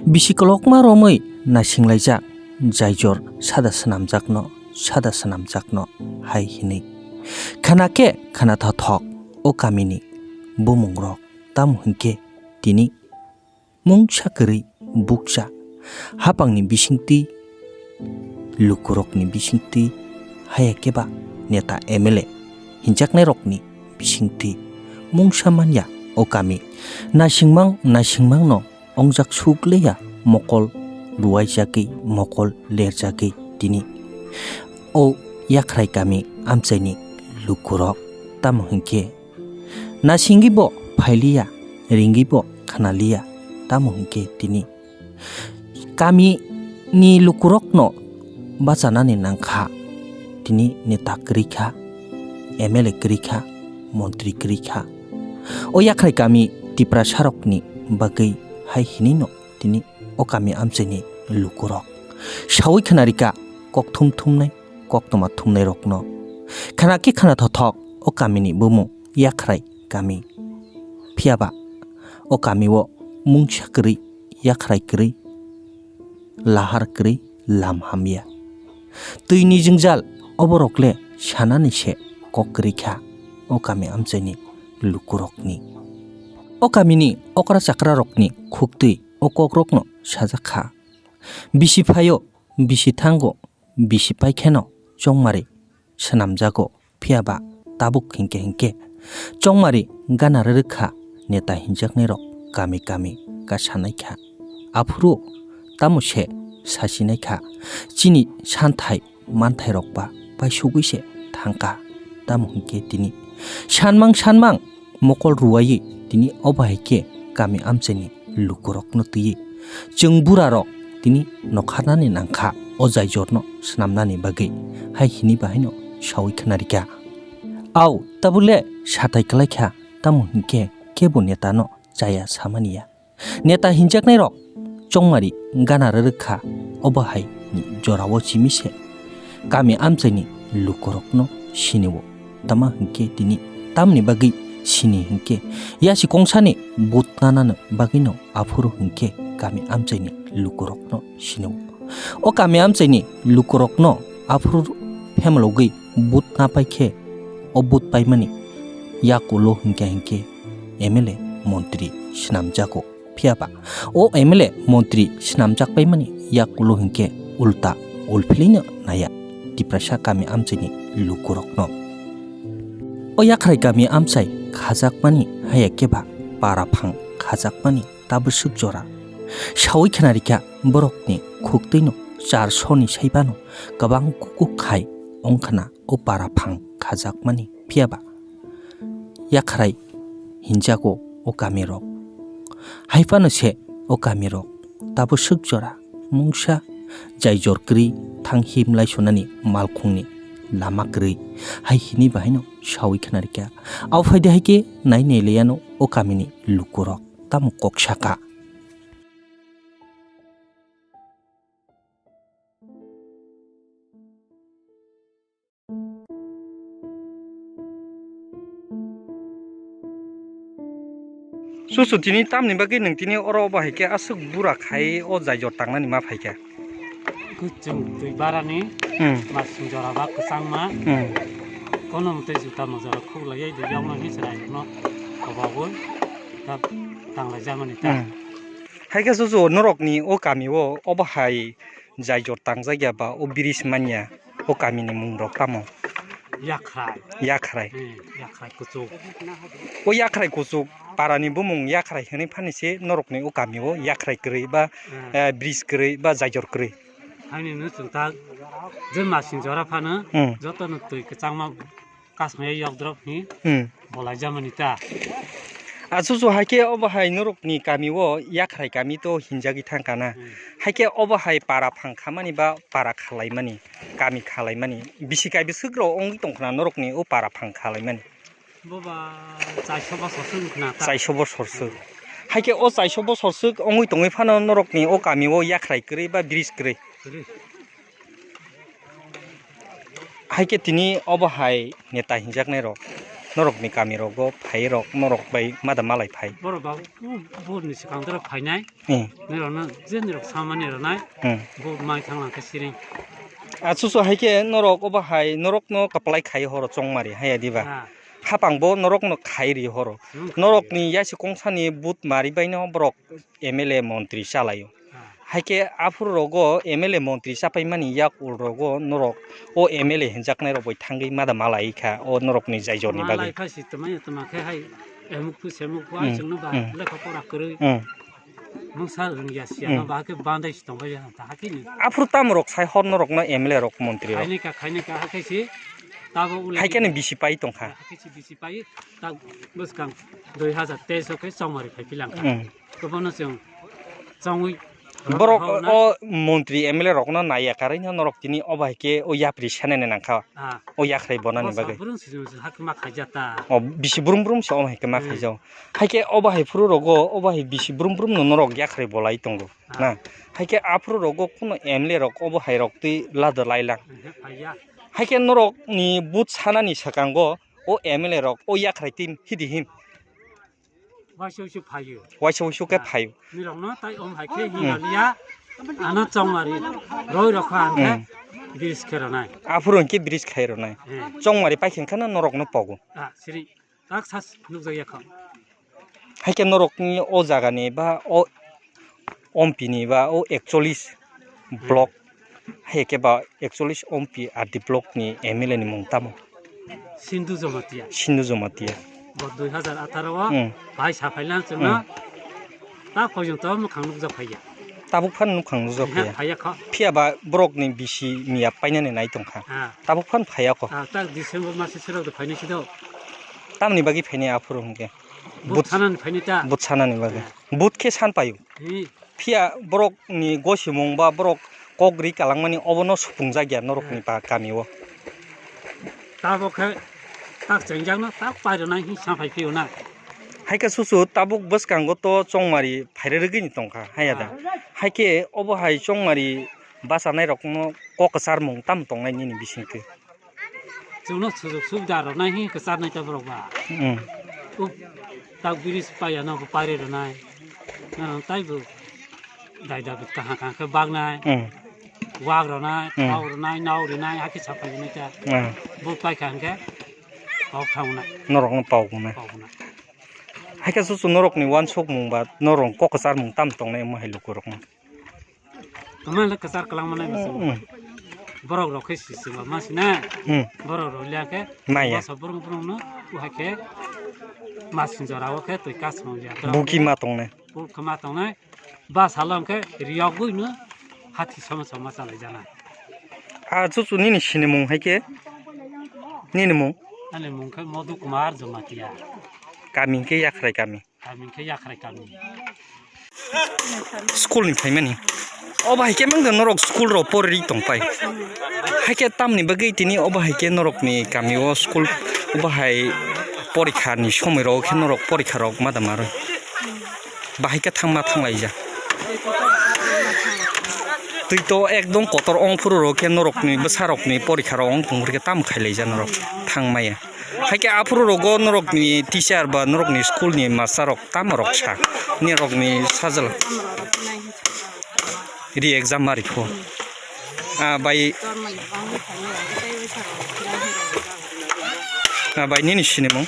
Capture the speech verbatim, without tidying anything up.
Bisi kolokma romwi naisinglaijak, jaijor sada swnamjakno, sada swnamjakno hai hinwi. Khana khe khana thothok o kamini bumungrok, tamo hinkhe tini mungsa kwrwi bukcha hapangni bisingtwi, lukurokni bisingtwi, haya khe ba neta M L A hinjaknairokni bisingtwi mungsa manya o kami. Naisingmang naisingmangno ongjak suk leya mokol ruwaijagwi, mokol lerjagwi tini o Yakhrai kami amchaini lukurok, tamo hinkhe nasingwi bo phailiya, ringwi bo khnaliya, tamo hinkhe tini kami ni lukurokno bachanani nangkha, tini neta kwrwi kha, M L A kwrwi kha, montri kwrwi kha. O Yakhrai kami Tiprasarokni bagwi hai hinwino tini o kami amchaini lukurok saui khnarikha, kok thum thumnai, koktwma thumnairokno. Khana khe khana thothok o kamini bumung Yakhrai kami. Phiyaba o kamio mungsa kwrwi, Yakhrai kwrwi, lahar kwrwi, lam hamya. Twini jwngjal oborok le sanani se kok kwrwi kha o kami amchaini lukurokni. O kamini okra chakrarokni khuktwi o kokrokno sajak kha. Bisi phaio, bisi thango, bisi pai kheno chongmari swnamjago, phiyaba tabuk hinkhe hinkhe chongmari gana rwrwk kha neta hinjaknairok kami kami kasanai kha. Aphuru tamo se sasinai kha, chini santhai manthairok ba paisugwi se thangkha. Tamo hinkhe tini sanmang sanmang mokol ruwaiwi tini obo hai khe kami amchaini lukurokno twiwi chwng burarok tini nokharnani nangkha o jaijorno swnamnani bagwi, hai hini bahaino saui khnarikha. Au tabule satai kwlaikha, tamo hinkhe kebo netano chaya samaniya. Neta hinjaknairok chongmari gana rwrwk kha, obo hai ni jorao simi se kami amchaini lukurokno sinio. Tama hinkhe tini tamni bagwi sini hinkhe yasi kongsani but nanani bagwino aphuru hinkhe kami amchaini lukurokno sinio. O kami amchaini lukurokno aphuru phemlogwi but napai khe o but paimani yak ulo hinkhe hinkhe M L A montri swnamjago. Phiyaba o M L A montri swnamjak paimani yak ulo hinkhe ulta ulphilino naya Tiprasa kami amchaini lukurokno. O Yakhrai kami amchai khajakmani haya khe ba para phang khajakmani tabwswk jora saui khnarikha borokni khuktwino charsoni saibano kwbang kukuk khai ongkhna o para phang khajakmani. Phiyaba Yakhrai hinjago o kamirok. Haiphano se o kamirok tabwswk jora mungsa jaijor kwrwi thang himlai sunani malkhungni lama kwrwi hai hini bahaino saui khnarikha. Aphai de hai khe nai nai laiano o kamini lukurok tamo kok saka. Susu tini tamni bagwi nwng tini oro obo hai khe aswk bura khai o jaijor tangnani ma phaikha? Kuchung twi barani. Hmm. Masing jora ba kwchangma. Hmm. Kono mwtwi juta mojora khuk lai de yokno ni chwrai no kobogo ta tanglai jamani ta. Hmm. Hai khe susu norokni o kami o obo hai jaijor tangjak ya ba o bridge manya, o kamini mung rok tamo? Yakhrai. Yakhrai. Hmm, yakhrai kuchuk. O yakhrai kuchuk parani bumung yakhrai hinwi phani se norokni o kami o yakhrai kwrwi ba, hmm, eh, bridge kwrwi ba jaijor kwrwi. Haini no chwng tak je masing jora phano, hmm, joto no twi kwchangma kasmaya yok drop hi. Hmm. Bolai jamani ta. Achuchu hai khe obo hai norokni kami o yakhrai kami to hinjagwi thangkha na. Hmm. Hai khe obo hai para phang khamani ba para khalaimani, kami khalaimani bisi kaibwswk rok wngwi tongkhna norokni o para phang khalaimani? Boba chaiso bosor swk wngkhna ta. Chaiso bosor swk. Hai khe o chaiso bosor swk wngwi tongwi phano norokni o kami o yakhrai kwrwi ba bridge kwrwi? Kwrwi. Hai khe tini obo hai neta hinjaknai rok Norokni kamirogo phairok norok bai mada malai phai. Borok ba, u, borokni swkang dorok phainai. Hmm. Norokno je norok samani rwnai. Hmm. Bo mai thanglang khe siring. Achuchu hai khe norok obo hai norokno kaplai khai horo chongmari haya diba? Ha. Hapang bo norokno khai ri horo. Hmm. Norokni yasi kongsani but mari baino borok M L A montri chalaio. Ah. Hai khe aphuru rogo M L A montri chapaimani yak ul rogo norok o M L A hinjaknai rok bai thangwi mada malai kha o norokni jaijor ni bagwi. Malai kha si tongmani tongma khe hai emuk phu semuk phu ai Hmm. chwngno ba Hmm. lekha pora kwrwi. Hmm. Mungsa rwngya siya Hmm. no ba khe bandai si tongbai ya ta hakhe ni. Aphuru tamo rok sai hor norokno M L A rok montri rok. Khaini ka khaini ka hakhe si tabo ule. Hai khe ni bisi pai tongkha. Hakhe si bisi pai ta bwskang dui hazar teis o khe chongmari phai pilang kha. Hmm. Kwbangno chwng chongwi Borok rwna o montri M L A rokno naiya karwi no norok tini o bai khe o yapri senene nangkha. Ah. O yakhrai bonani Bosa bagwi. Burung si jung si hakhe ma khaijata. O bisi brum brum se o hai khe ma Hmm. khaijao. Hai khe o bahai phuru rogo o bahai bisi brum brum no norok yakhrai bolai tongo. Ah. Na. Hai khe aphuru rogo kuno M L A rok o bahai rok twi lada lailang. Hai khe norok ni but sanani swkango o M L A rok o yakhrai team hidi him. Waisa waisa phaio. Waisa waisa khe Ah. phaio. Nirokno tai om hai khe Hmm. hinaliya. Ano chongmari roi rokha ang khe Hmm. bridge khe ronai. Aphuru hwnkhe bridge khai ronai. Hmm. Chongmari paikhe hwnkhe no norokno pogo. Ah, siri. Tak sas nukjak ya kho. Hai khe norokni o jagani ba o ompini ba o ekchollis block. Hai khe ba ekchollis ompi R D block ni M L A ni mung tamo? Sindhu Jamatia. Sindhu Jamatia. Bo dui hazar atharo o Hmm. bai saphailang chwngno Hmm. ta phoyong to mukhang nukjak phaiya. Tabuk phano mukhang nukjak Ehe, phaiya. phaiya kho. Phiya ba borok ni bisi miya painani nai tongkha. Ah. Tabuk phano phaiya kho. Ah, tak December masi sirok de phainai sido. Tamni bagwi phainai aphuru hwnkhe? But But, sanani phainai ta. But sanani bagwi. Ah. But khe san paio. Hi. Phiya borok ni gosimung ba borok kok ri kalangmani obono supungjak ya norok ni Ah. ba kami o. Tabuk khe tak chengjakno tak pairwnai hi saphai phiyuna. Hai khe susu tabuk bwskango to chongmari phairwrwgwini tongkha, haiya da? Ah. Hai khe obo hai chongmari bachanairokno kok kwcharmung tamo tongnai nini bisingtwi? Chwngno sujuk subida rwnai hi kwcharnai ta borok ba. Hmm. Uk tak bridge paiyano bo pairi rwnai. Nang taibo dai dabi kaham kaham khe baknai. Hmm. Wak rwnai, Hmm. thau rwnai, nau rwnai, hakhe saphai rwnai ta. Hmm. Bo paikha hwnkhe kok thangnai. Norokno pok wngnai. Kok wngnai. Hai khe susu norokni uansukmung ba norok kok kwcharmung tamo tongnai omo hai lukurokno? Tongmani le kwchar kwlangma nai bwswk. Hmm. Borok rok khe si swngma ma sina. Hmm. Borok rok liya khe Maya. Bwsa burung burung no u hai khe ma sinjora o khe twi kasmung ya. Buki ma tongnai. Buk khe ma tongnai. Ba salo hwnkhe riyogwi no hathi sama sama chalai jana. A chuchu nini sinimung hai khe? Nini mung? Ani mung khe Madhu Kumar Jamatia. Kami hwnkhe Yakhrai kami. Kami hwnkhe Yakhrai kami. School ni phaimani. Obo hai khe mangda norok school rok porwi tongpai. Hai khe tamni bagwi tini obo hai khe norok ni kami o school obo hai porikha ni somoi rok khe norok porikha rok ma da maro. Bahai khe thangma thanglaijak. Twi to ekdom kotor ong phuru rok khe norok ni bwsa rok ni porikha rok ong tong phuru khe tam khailaijak norok thangmaya. Hai khe aphuru rogo norokni teacher ba norokni school ni master rok tamo rok sa, norokni sajla. Re exam mari pho. Ah, bai. Ah, bai nini sinimung?